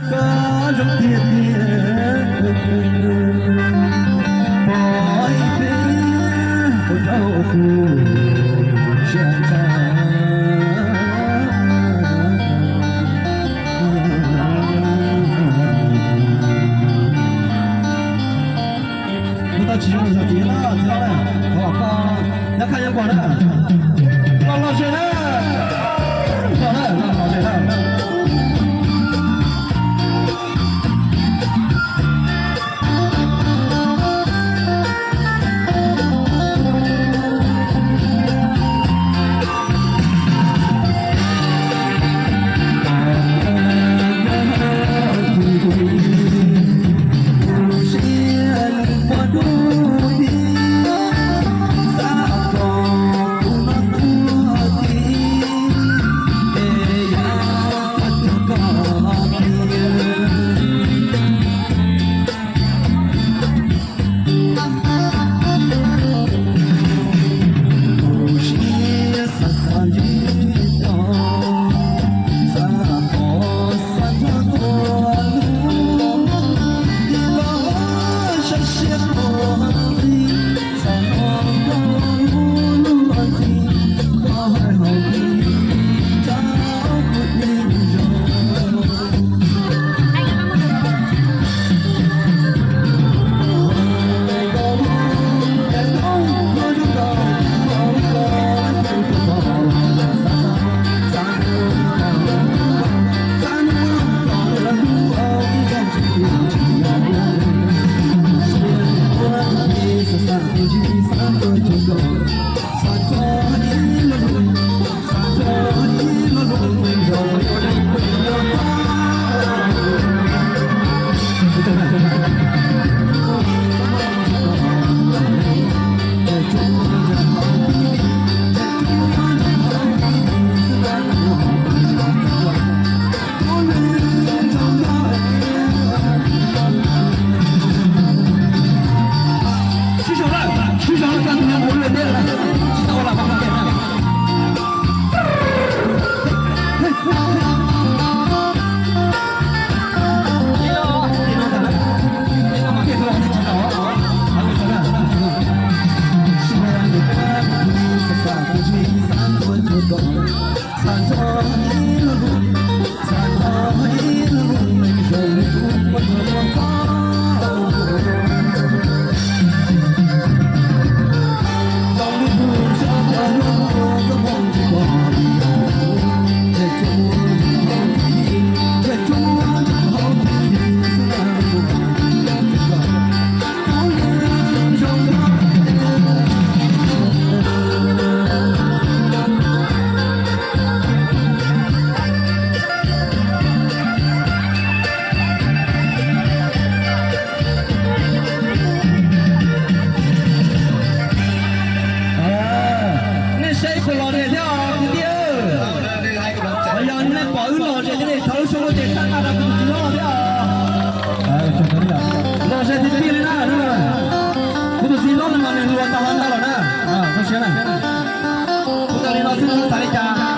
Koj zoo tiag tiag, pom ib pliag ua rau kuv siab ntshai. Kuv tau tsis zoo los txiv na, txiv hlob na, thov koj nyob khaj nyob nkuag na, los lom zem na, los na, los lom zem na. Sib sau lawm, sib sau lawm, koj tus nyob ua luaj teb lawm, tsis tau ua lam pab kem na. Nej saib puas lom zem thiab kwv tij? Yog nej pom wb lom zem thiab nej thov wb sau lub ces txhawb nqa rau kuv tus txiv hlob thiab. Lom zem tiag tiag li na. Kuv tus txiv hlob no mas nws hluas tau hluas ntau lawm na. Zoo siab na. Kuv tau li no xwb txhais li cas.